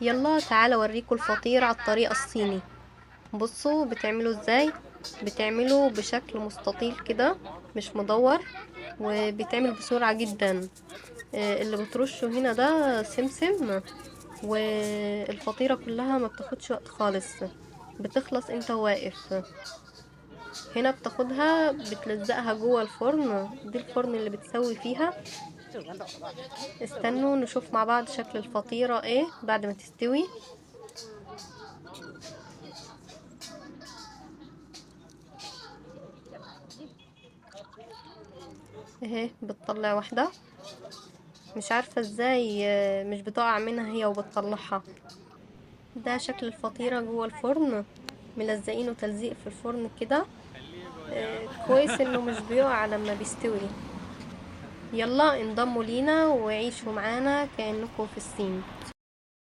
يلا تعالى اوريكم الفطير على الطريقة الصيني. بصوا بتعملوا ازاي. بتعملوا بشكل مستطيل كده مش مدور، وبيتعمل بسرعة جدا. اللي بترشه هنا ده سمسم، والفطيرة كلها ما بتاخدش وقت خالص، بتخلص انت واقف. هنا بتاخدها بتلزقها جوه الفرن، دي الفرن اللي بتسوي فيها. استنوا نشوف مع بعض شكل الفطيرة ايه بعد ما تستوي. اهي بتطلع واحدة، مش عارفة ازاي مش بتقع منها هي وبتطلعها. ده شكل الفطيرة جوه الفرن، ملزقينه تلزيق في الفرن كده. كويس انه مش بيقع لما بيستوي. يلا انضموا لينا وعيشوا معانا كأنكم في الصين.